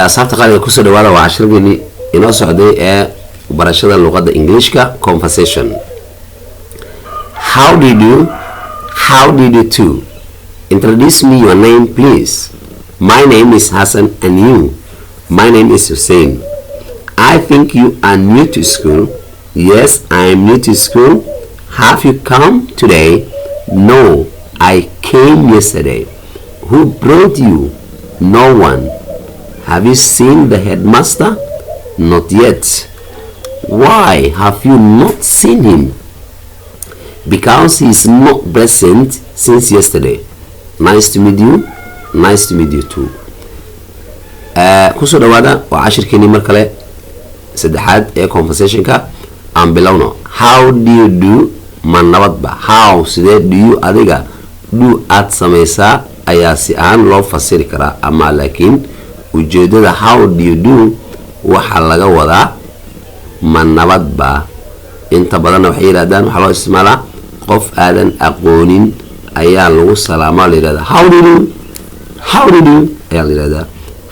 Asxaabta qaaliga, kusoo dhawaada. Waa cashargeeni inoo socday ee barashada luqadda Englishka, conversation. How did you? How did you do? Introduce me your name, please. My name is Hassan, and you? My name is Hussein. I think you are new to school. Yes, I am new to school. Have you come today? No, I came yesterday. Who brought you? No one. Have you seen the headmaster? Not yet. Why have you not seen him? Because he is not present since yesterday. Nice to meet you. Nice to meet you too. Kusoo dhawaada, waa cashirkeenii mar kale saddexaad ee conversationka. Aan bilowno. How do you do? Ma nabadba? How, sidee, do you, adiga, do, aad samaysaa, ayaa si ahaan loo fasiri karaa, ama laakiin ujeedada how do you do waxaa laga wadaa ma nabadba. Inta badanna waxay yidhahdaan waxaa loo isticmaalaa qof aadan aqoonin ayaa lagu salaamaa, la yidhahdaa "How do you do?" "How do you do?" ayaa la yidhahdaa.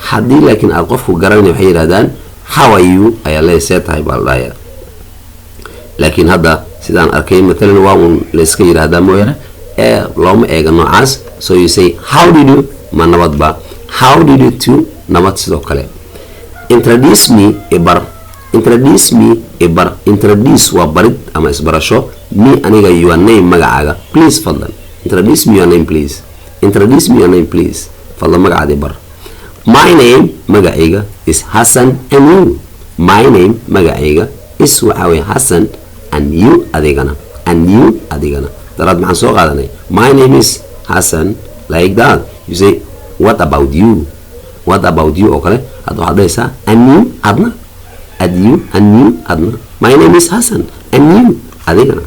Haddii laakiin aad qofku garanay, waxay yidhahdaan "How are you?" ayaa leeyahay, see tahay baa la dhahayaa. Laakiin hadda sidaan arkay, matalan, waa uun la iska yidhaahdaa mooyaane ee looma eega noocaas. So you say "How do you do?" ma nabadba. How do you do? Nabad sidoo kale. Introduce me, ibar. Introduce me, ibar. Introduce waa barid ama isbarasho. Me, aniga, your name, magacaaga, please, fadlan. Introduce me your name, please. Introduce me your name, please. Fadlan magacaada ibar. My name, magacayga, is Hassan, and you? My name, magacayga, is, waxaa weye, Hassan, and you, adigana. And you, adigana. Daraad maxaan soo qaadanay? My name is Hassan, like that. You say "What about you?" "What about you?" oo kale. Hadda waxaad dhahaysaa "And you?" Adna. And you, and you, adna. My name is Hassan, and you? Adigana.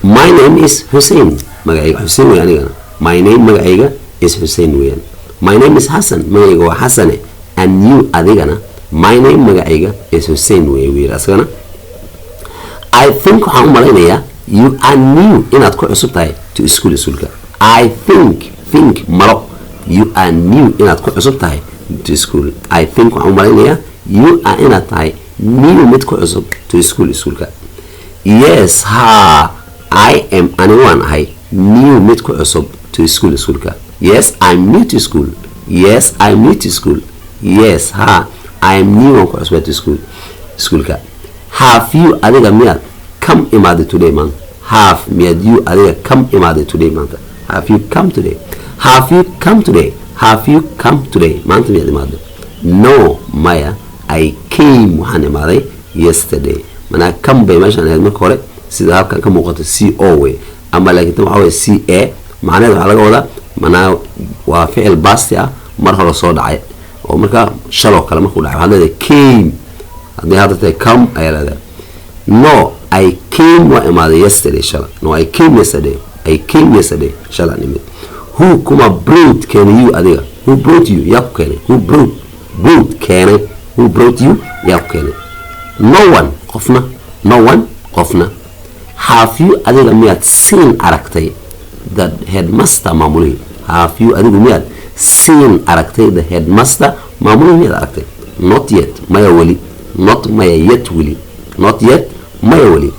My name is Hussein, magacayga Xuseen wey anigana. My name, magacayga, is Hussein weeyaan. My name is Hassan, magacayga waa Xasane, and you, adigana. My name, magacayga, is Hussein wey wiil asagana. I think, waxaan u malaynayaa, you are new, inaad ku cusub tahay, to school, iskuulka. I think, think, malo, you are new, inaad ku cusub tahay, to school. I think, waxaan u malaynayaa, you are, inaad tahay, new, mid ku cusub, to school, iskuulka. Yes, ha, I am, ani waan ahay, new, mid ku cusub, to school, iskuulka. Yes, I'm new to school. Yes, I'm new to school. Yes, ha, I'm new, waan ku cusubay, to school, iskuulka. Have you, adiga miyaad, come, imaaday, today, maanta? Have, miyaad, you, adiga, come, imaaday, today, maanta? Have you come today? Have you come today? Have you come today? Maanta miyaad imaaday? No, maya, I came, waxaan imaaday, yesterday. Manaa come bay meeshaan ahayd marka hore, sida halkan ka muuqato, c o wey, ama laakiin tan waxaa wey c a. Macnaheed waxaa laga wadaa manaa waa ficil past ah, mar hore soo dhacay, oo markaa shaloo kale markuu dhacay waxaad leedahay came. Haddii hadda tahay come ayaa leedahay. No, I came, waa imaaday, yesterday, shala. No, I came yesterday. I came yesterday, shala nimid. Who, kuma, brought, keenay, you, adiga? Who brought you? Yaa ku keenay? Who brought, brought, keenay. Who brought you? Yaa ku keenay? No one, qofna. No one, qofna. Have you, adiga miyaad, seen, aragtay, the headmaster, maamulihii? Have you, adigu miyaad, seen, aragtay, the headmaster, maamulihii miyaad aragtay? Not yet, maya weli. Not, maya, yet, weli. Not yet, maya weli.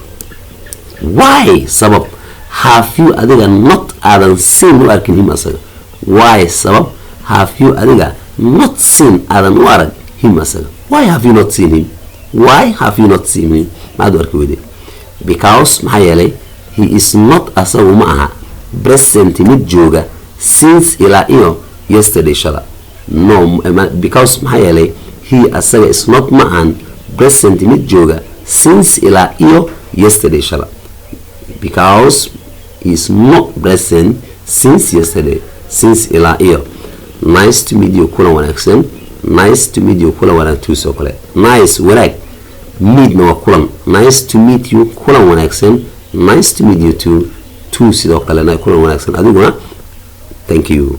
Why, sabab, have you, adiga, not, aadan, seen, u arkin, him, asaga? Why, sabab, have you, adiga, not seen, aadan u arag, him, asaga? Why have you not seen him? Why have you not seen him? Maxaad u arki weyday? Because, maxaa yeelay, he is not, asagu ma aha, present, mid jooga, since, ilaa iyo, yesterday, shala. No, because, maxaa yeelay, he, asaga, is not, ma ahan, present, mid jooga, since, ilaa iyo, yesterday, shala. Because he is not present since yesterday. Since, ilaa iyo. Nice to meet you, kulan wanaagsan. Nice to meet you, kulan wanaag tuusoo kale. Nice, wanaag, meetna waa kulan. Nice to meet you, kulan wanaagsan. Nice to meet you too. Too, sidoo kale, kulan wanaagsan adiguna. Thank you.